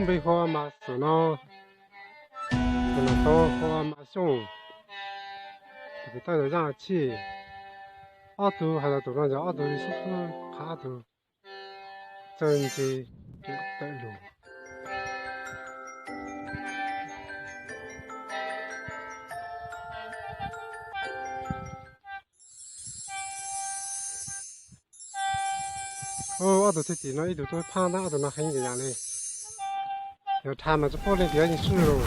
Peb hu ua Mas Xum no, tus no tau hu ua Mas Xyooj, tus kwv tij yog Yaj Chij. Ob tug hais tias tus no yog ob tug li xib hwb qha ob tug txawj ntse tawm lus. Ob tug thwj tim no ib tug tuaj phab ntawm ob tug no heev yam li. Yog dhau mas tsis paub leej twg yeej swb lawm.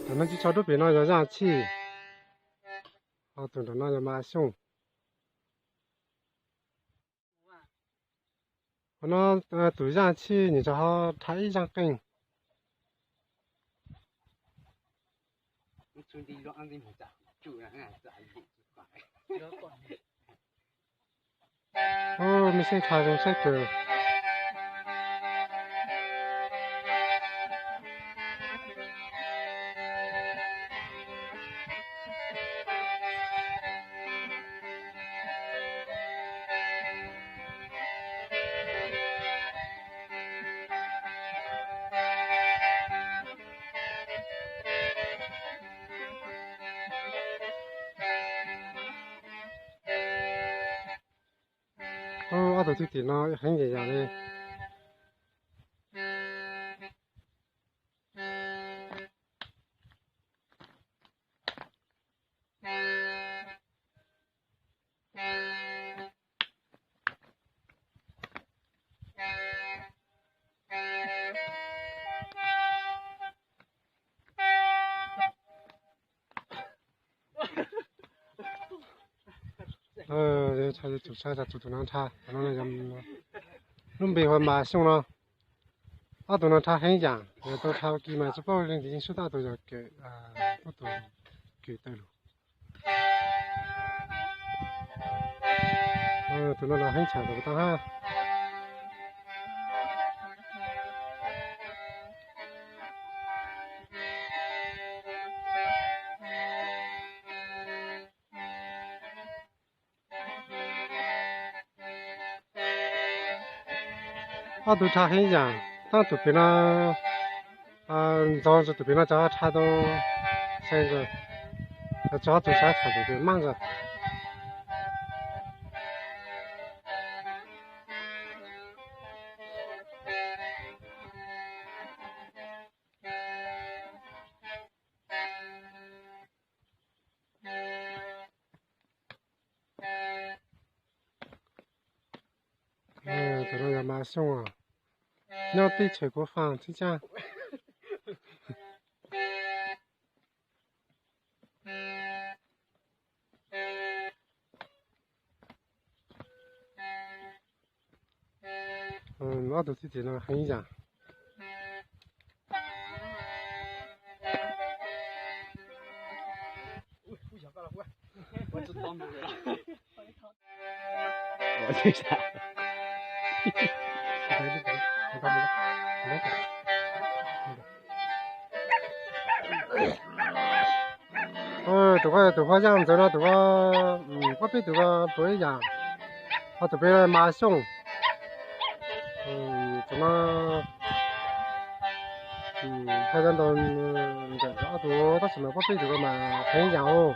Tus no tsis tso dub pem no yog Yaj Chij, ho tus nram no yog Mas Xyooj. Qhov no tus Yaj Chij nws tseem ho dhau ib zaaj qeej. Mej xeeb dhau zoo saib kawg. Ob tug thwj tim no heev yam yam li. Thaum tus no dhau, lub npe hu ua Mas Xyooj no. Ob tug no dhau heev yam, yog tau dhau ua ke mas tsis paub leej twg yeej swb, ob tug yog kawm, ob tug kawm tawm lus. Tus no los heev tshaj tus tau hab. Ob tug dhau heev yam, tab tus pem no ntxov ntsis, tus pem no tseem dhau tau, tseem ob tug sab tshaj tus pem maj ntsis. Tus no yog Mas Xyooj, nyob teb chaws kuv faaj tib tsaab. Ob tug thwj tim no heev yam. Tus ko tus huab yaaj ntawd no, tus ko puab peb tus ko puab ib yam, ho tus peb Mas Xyooj. Tus no huab yaaj ntawd ntawm ob tug, tab sis mas puab peb tus ko mas heev yam os.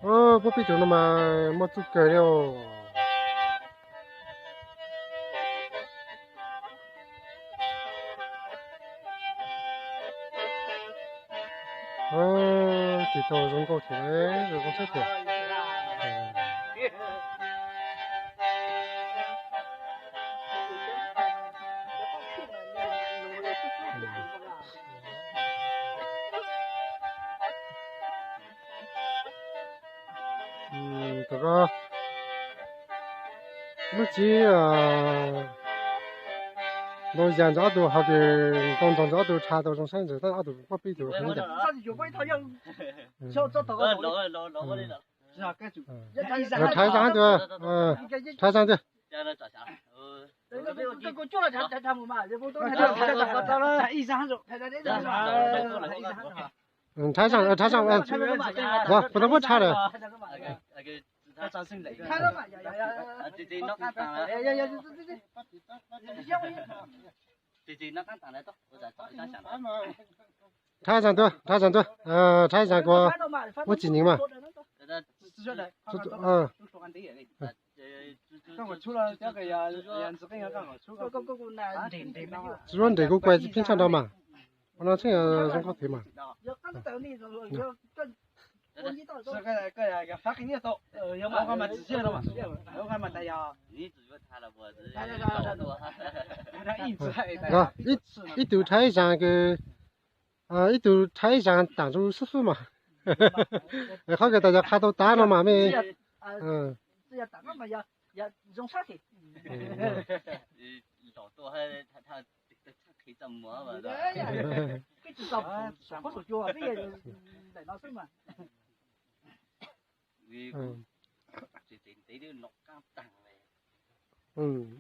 Puab peb tus no mas muaj txuj kawg li os. Tsis tau zoo nkauj thiab, zoo saib thiab. Tus ko lub txiv ntau yam ntawm ob tug, ho tus ntau ntau ntawm ob tug dhau tau zoo saib ntawm ob tug puab peb tus heev yam. Dhau zaj ntawd, dhau zaj ntawd. Rhab zaj, rhab zaj, puas tau puab rhab lawm. Rhab zaj tuaj, rhab zaj tuaj, rhab zaj kua, muab tsis nyeem mas. Tsis zuag nres kuv kuaj pheej tshaj nrho mas. Ua no tseem zoo nkauj thiab mas. Ib tug rhab zaj kws, ib tug rhab zaj taam tus xub xub mas. Qhov kws tas yog qha tau tav no mas mej.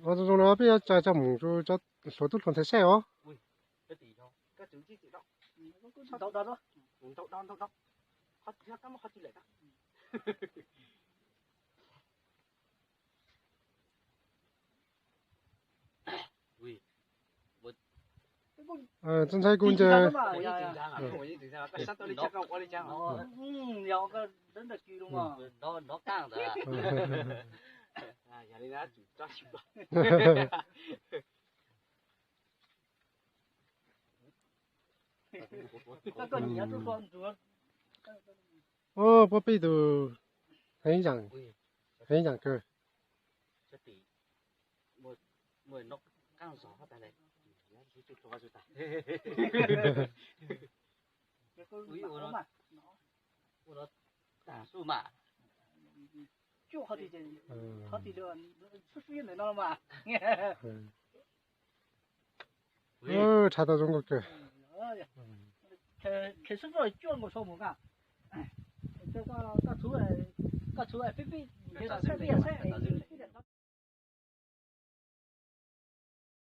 Ua zoo zoo no peb yuav tsa coj mus rau cov hluas tub hluas ntxhais saib os. Tub ntxhais kuv ncaws. Puab peb tug heev yaam kawg. Rhab tau zoo nkauj kawg.